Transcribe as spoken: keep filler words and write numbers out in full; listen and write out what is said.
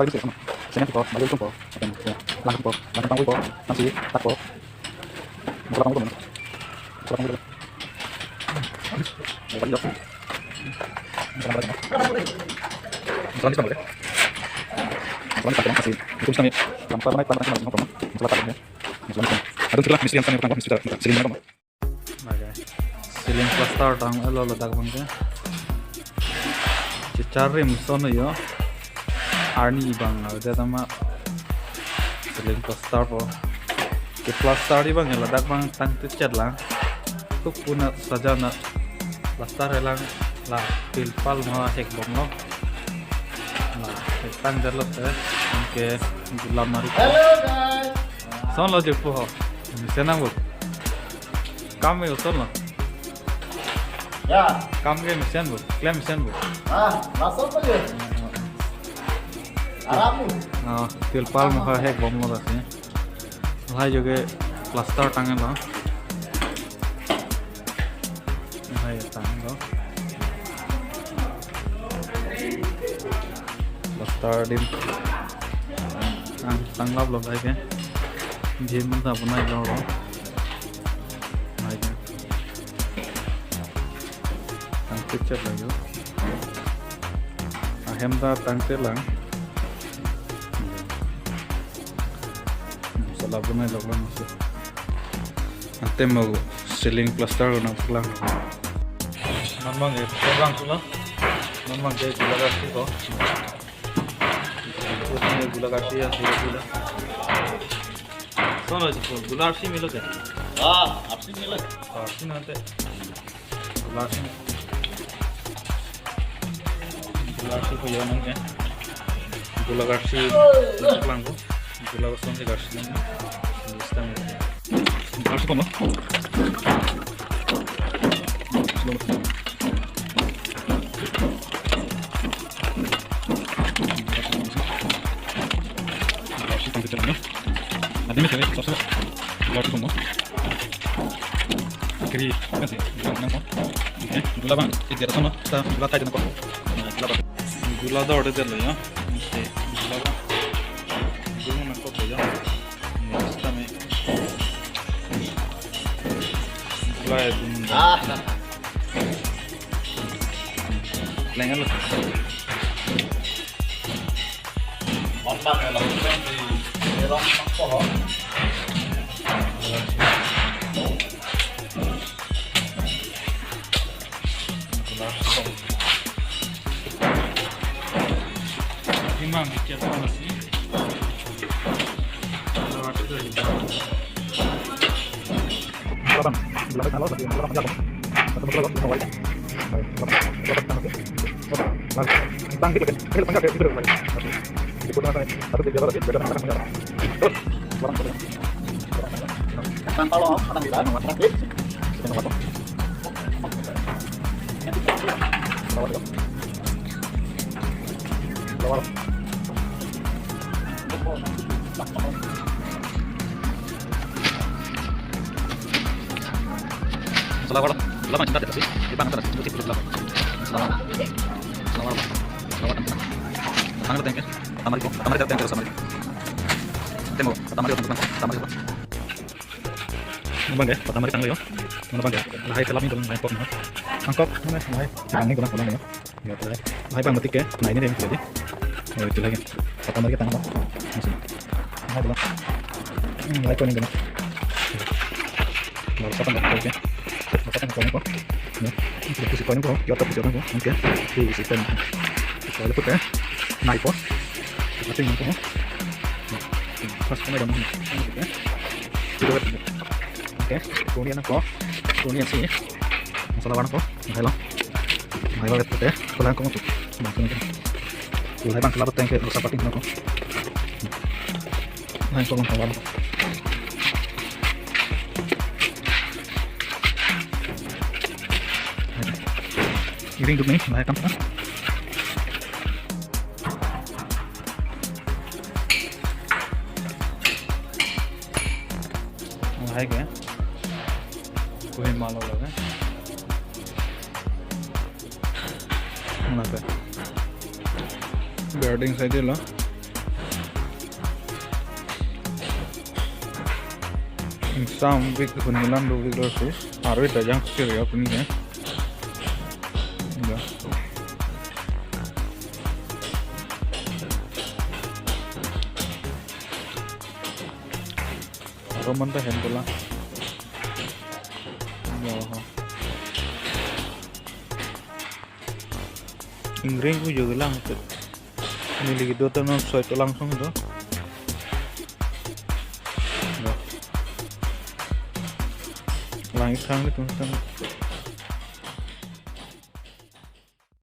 Pai bisi, ano. Semen po, bagi tum po. Lang po, lang po, lang po, lang po. Nasi, tak po. Mosola pangwi po. Mosola pangwi po. Mosola pangwi po. Mosola pangwi po. Mosola pangwi po. Nasi, itu bisa nih. Tanpa banyak, tanpa banyak, tanpa banyak. Mosola pangwi po. Mosola pangwi po. Adun kita mistri yang kami orang mistri tak, tak, sering mereka. Lake ceiling plaster tanglo ladak abang ke. Chicharim son yo. Arni abang ada tama ceiling plaster po. Ke plaster abang ladak abang tangte chet lang. Tuk puna saja na plaster lang la tilpal ma hek bomlo. La tang jalo te. Ke gulam mari. Hello guys. Son lo jupo ho. Mesen nang bo. Kam me uton lo. Ya. Kam ke mesen bo. Klem mesen bo. Ah, masuk aja. Aram. Ah, tilpal ma hek bomlo lasi. Lahai jo ke plaster tanglo. Lahai tanglo. Plaster adim. Ang tanglap lo lahai ke. Jin man ta punai lo. Lahai ke. Tangte chet lagi. Ahem ta tangte lang. Mosola punai lo lang si. Ante mo ceiling plaster nangpaklang. Namang ke program sulo. Namang ke gula karsi ko. Ini gula karsi ya, gula gula. Sono si gula karsi milo ke? Ah, arsi milo. Arsi nante. Gula karsi. Gula karsi ko yo nang ke. Gula karsi lang ko. Gula karsi nang ke karsi lang. Karsi kono. Karsi tangte chet lang. Adim ke sose. Gula karsi kono. Kiri, kan si, gula nang ko. Oke, gula bang, itu dia sana, kita gula kayak ko. Gula bang. Gula do order lo ya. Oke, gula bang. Gula nang ko ya. Ini kita me. Gula ya dum. Ah. Lengan lo. Imam bicara masih. Abang, gula bang, kalau lagi gula bang, ya, bang. Satu gula bang, gula bang. Baik, gula bang, gula bang, gula bang. Bang, gitu kan. Ini lepas nggak kayak gitu, Bang. Di foto saya, satu dia lagi, beda dengan orang punya. Terus, gula bang, gula bang. Kan kalau orang bilang, sakit. Kita nggak tahu. Gula bang, gula bang. Mosola waro, mosola waro, cinta sih. Kita nggak tahu, mosola waro. Mosola waro. Mosola waro. Tanglo tangke, tamari ko, tamari tangke, tamari. Temo, tamari, tamari, tamari. Nabang ke, tamari tanglo yo. Nabang ke, lahai telam ini dulu, lahai pok, nangkok, mana lahai, tangni dulu, dulu yo. Ya, lahai, lahai bang betik ke, nah ini deh, jadi. Oh, itu lagi. Tamari ke tanglo. Masih. Lahai dulu. Hmm, lahai ko ini dulu. Lalu satan ko, oke. Lalu satan ko, ko. Ya. Itu kusi ko, ko. Ya, tak kusi ko, oke. Kusi ko. Lalu putih. Nai ko. Tapi ini ko. Pas ko ada mana? Oke. Itu oke. Kemudian ko. Kemudian sini. Mosola waro ko. Lahai lo. Lahai lo putih. Pulang ko. Nah, ini. Lahai bang kelapa tangke, rusak pating ko. Lahai ko, lahai ko. Iring duk ni, lahai kam. Lahai ke. Kuhi malo lage. Mana ke? Guarding side lo. Ingsam vik huni lang do vik lo su. Arve ta jang sir ya puni ya. Ya. Aro man ta hen ko lang. Ya, ha. Ingring ujo lang tu. Neli kedo ta non soi to langsung do. Ya. Lang ithang ni tung tang.